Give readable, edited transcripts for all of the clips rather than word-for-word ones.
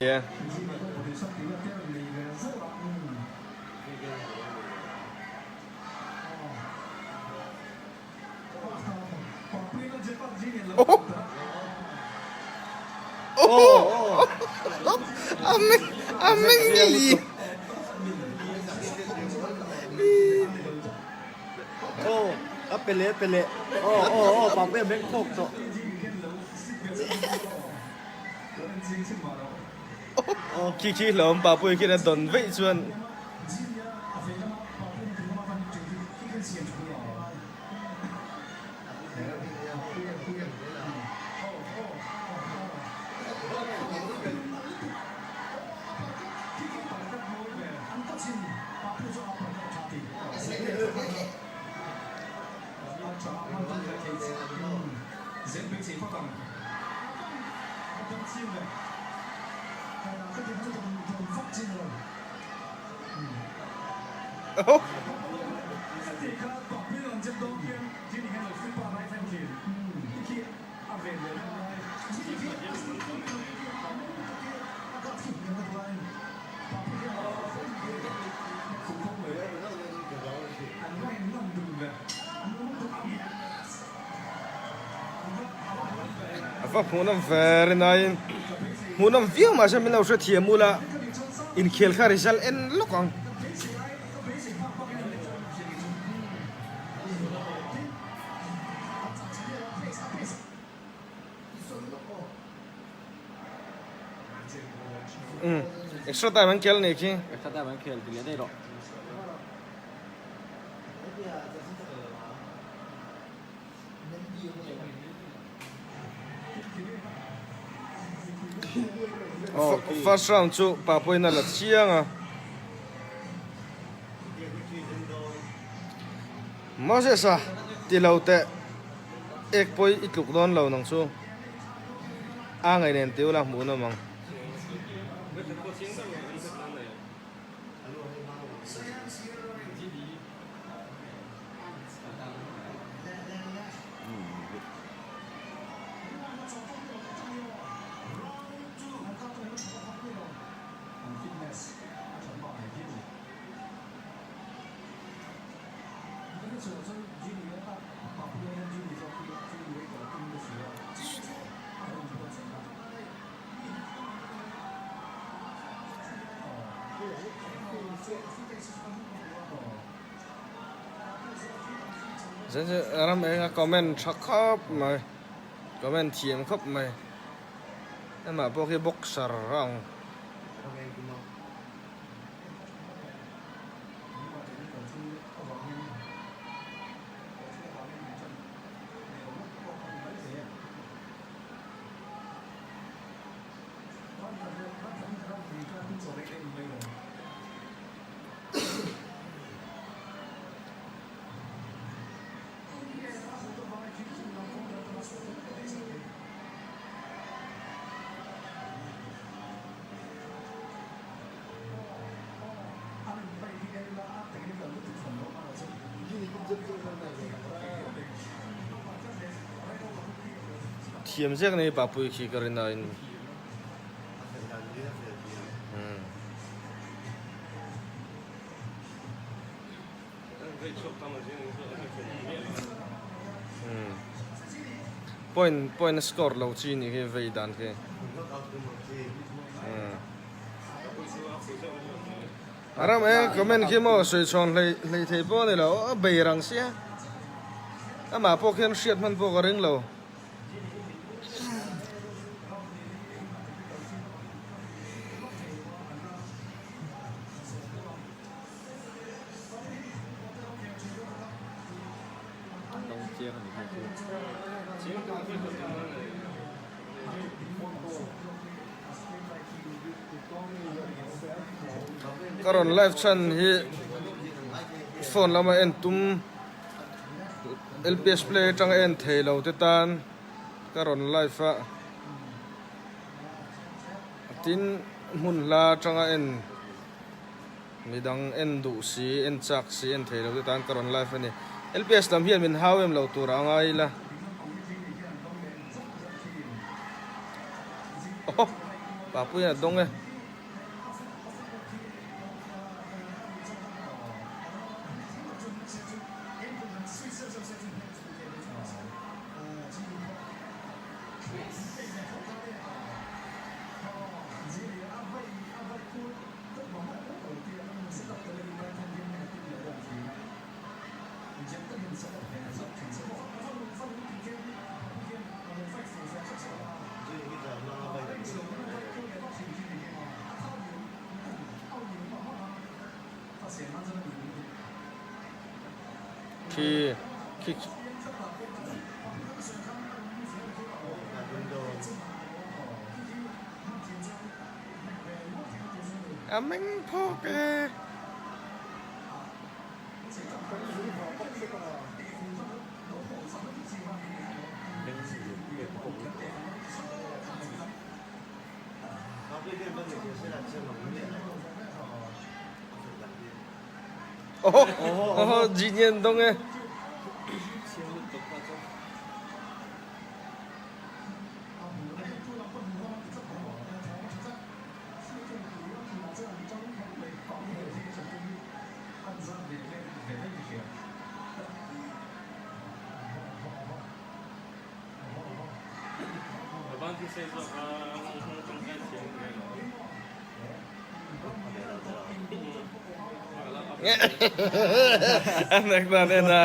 Yeah. Oh. Oh. Ameng ameng ni. Oh, a pele pele. Oh, oh, oh, pa pe meng khok to. Khi khi hlawm Papui khian a dawn veih chuan A va hmuhnawm ve rinaiin hmuhnawm viau mahse min lo hrethiam ula inkhel kha result en lawk ang. Umm extra time an khel nih khi. Extra time an khel ti leh daih rawh. First round chu Papuiin a la chiang a. Moses a ti lo teh ek pawh i tluk dawn lo nang chu a ngei nen ti ula hmuh nawm ang. Ram enga comment tha khawp mai comment thiam khawp mai amah pawh khi boxer a ang. Thiam zek nei Papui khi ka rin a in. Point point a score lo chi ni khi vei dan khi. A ram e comment khi maw sawi chhawn hlei hlei thei pawh a ni lo a bei rang sia amah pawh khian hriat hman pawh ka ring lo. Ka rawn live chhan hi phone lama en tum lps play atanga en thei lo te tan ka rawn live a tin hmun hla atanga en Midang en duh si, en chak si, en thei lo te tan ka rawn live a ni. LPS lam hian min hau em lo tur a ngai ila. Ohh! Papuiin a dawng e. Khi khi A meng phawk e. Oho oho Genian dawng e. An dan en a.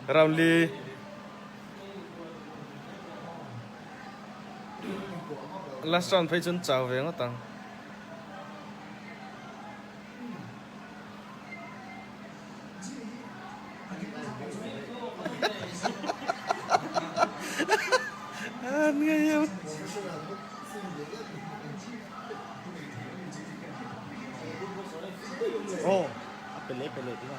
Round li. Last round phei chuan chau ve ngawt ang. An ngei em. Oh, a pele pele ti ha.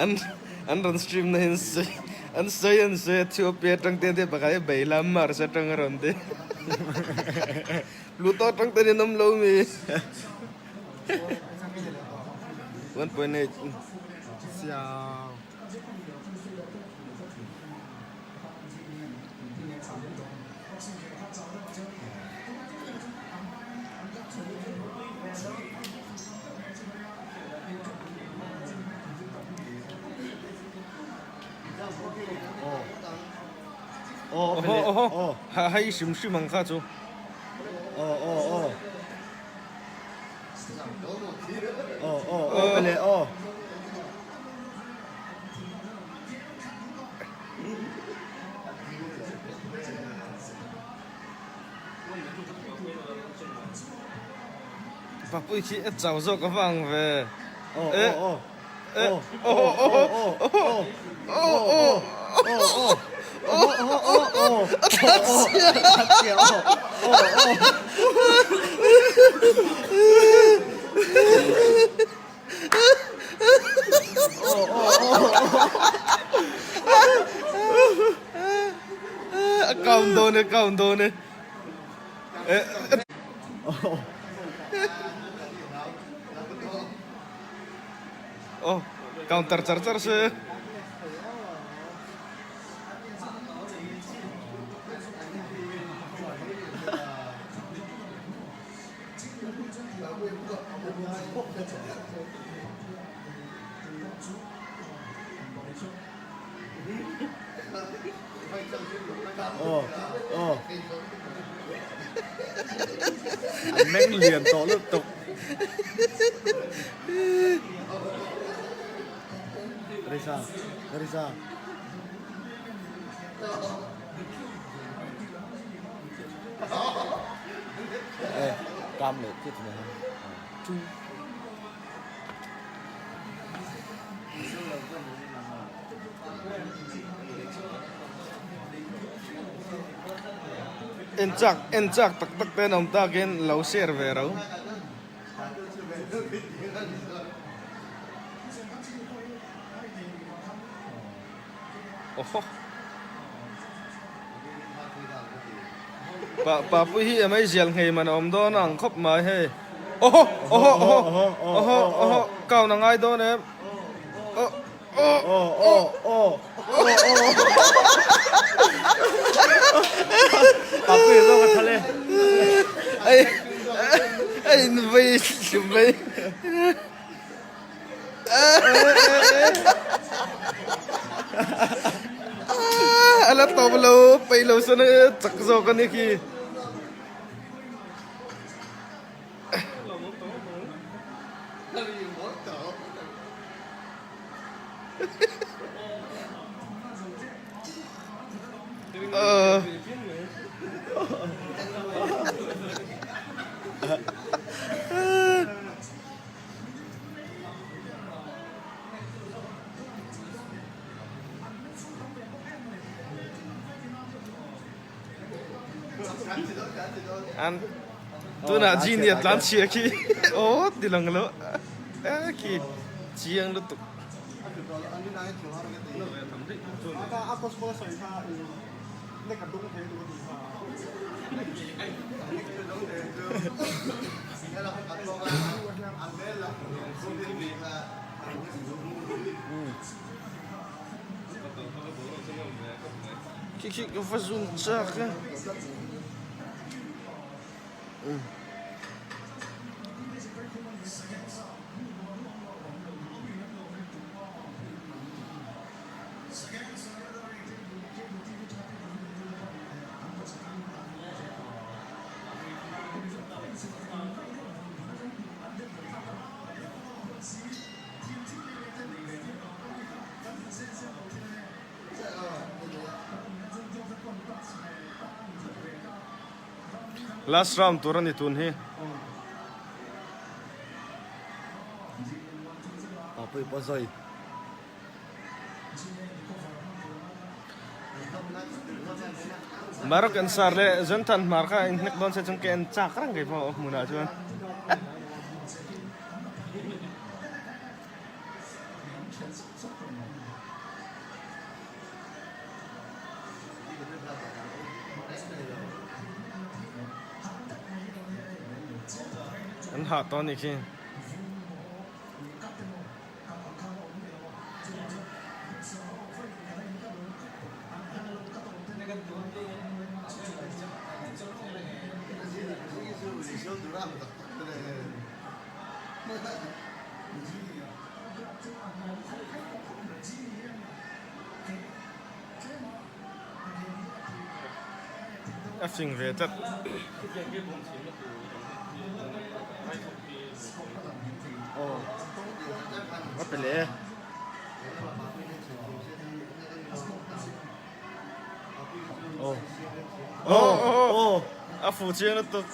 An an rawn stream na hian sawi an sawi an sawi a thu a atang te te pakhat hi bei lam mars atang a rawn ti Pluto atang ten in awm lo mi 1.8 Siao. Oho oho hei hrim hrim ang kha chu. Aw aw aw. Aw aw aw pele aw. Papui khi a chau zawk a vang ve. Aw aw aw. Aw aw aw aw aw aw aw aw aw aw aw aw A count dawn e, count dawn e. Aw, counter char char se. Aw aw an meng lian tawh lutuk Risa Risa e cam leh chiah chu ni chu. En chak en chak tak tak te an awm takin lo share ve ro. Oho. Pa Papui hi a meizial nghei man a awm dawn a ang khawp mai hei. Oho oho oho oho oho count a ngai dawn em. Oh oh oh oh oh oh oh Papui zawk a thal e. Ai a invei hlum mai. A la tawp lo peih lo sawn chak zawk a ni khi. An tunah Genie a tlan chhia khi aw ti lang lo e khi chiang lutuk. Khi khi ka va zoom chak e. Last round tur a ni tun hi. Papui pawh zawi. Mark an sar leh Jonathan Hmar kha in hnek dawn se chuan ka en chak reng kei pawh hmunah chuan. An hah tawh a nih khi. A fing ve tlat. A pe leh e. Oh. Oh, oh, oh. A fu chiang lutuk.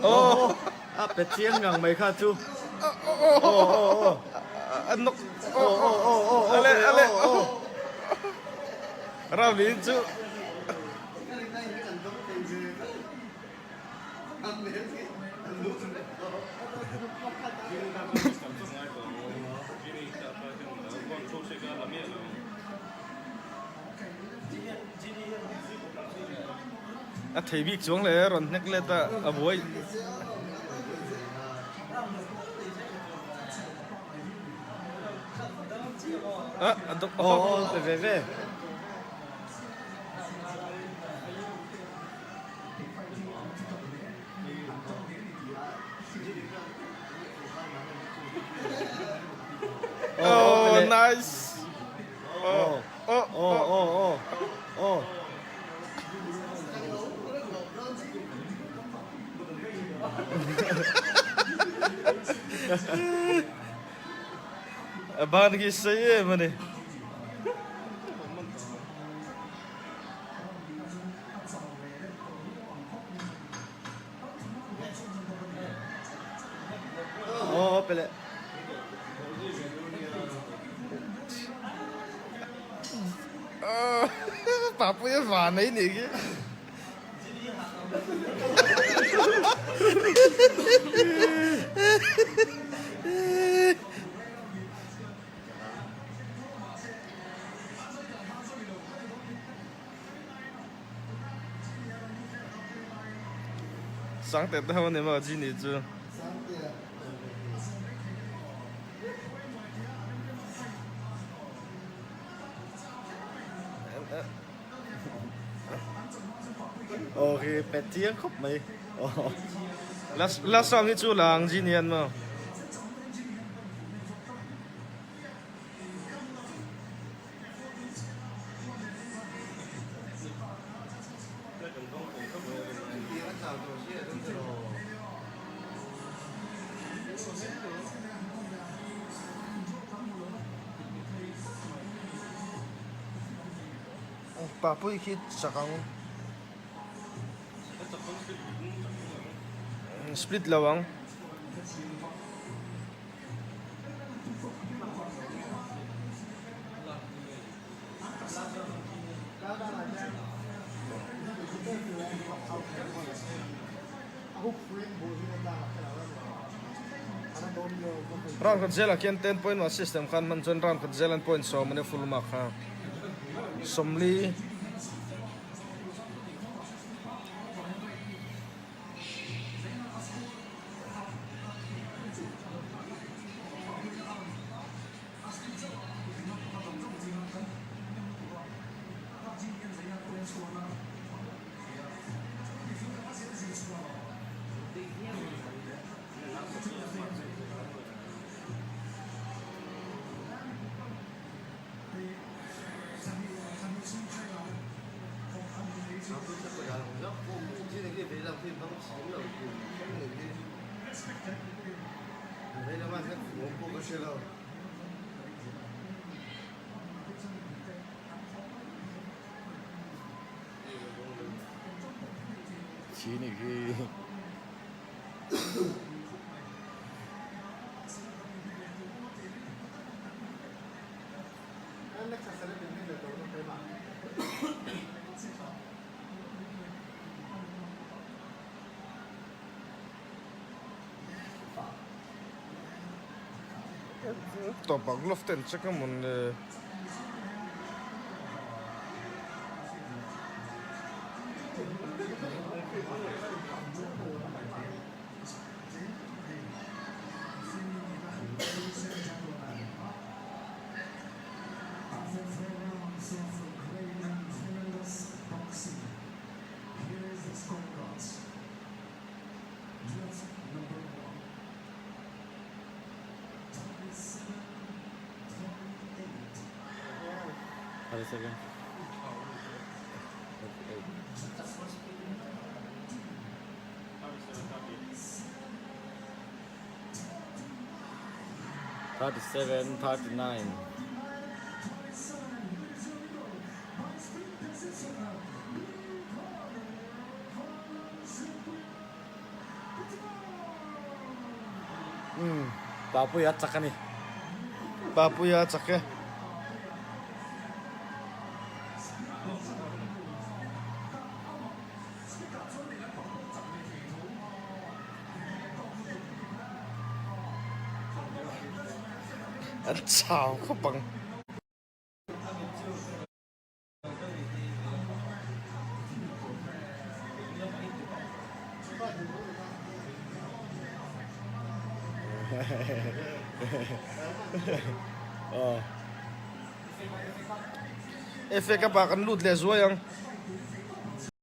Oh. A pe chiang ngang mai kha chu. Oh, oh, oh. A nok. Oh, oh, oh, oh. Ale, ale. Oh. Ramli chu. A thei bik chuang leh rawn hnek let a a buai. A a dawk Oh, oh, pe ve ve. Oh, nice. Oh, Oh, oh, oh, oh, oh. A ban khi sei em a ni. Oh, pe leh. Papuia van ei nih khi. Sangte te ho ani maw Genie chu. Aw khi pet chiang khawp mai. Last round hi chu la ang Genie an maw. Papui khi chak ang. Split lo ang. Round khat zelah khian ten point one system khan hman chuan round khat zel an point sawm ania full mark kha 40. Tawpa glove te an check a mawn le. 37, 39. Umm, Papuia chak a ni. Papuia chak e. An chau khawp ang. FA Cup ah kan lut leh zuai ang.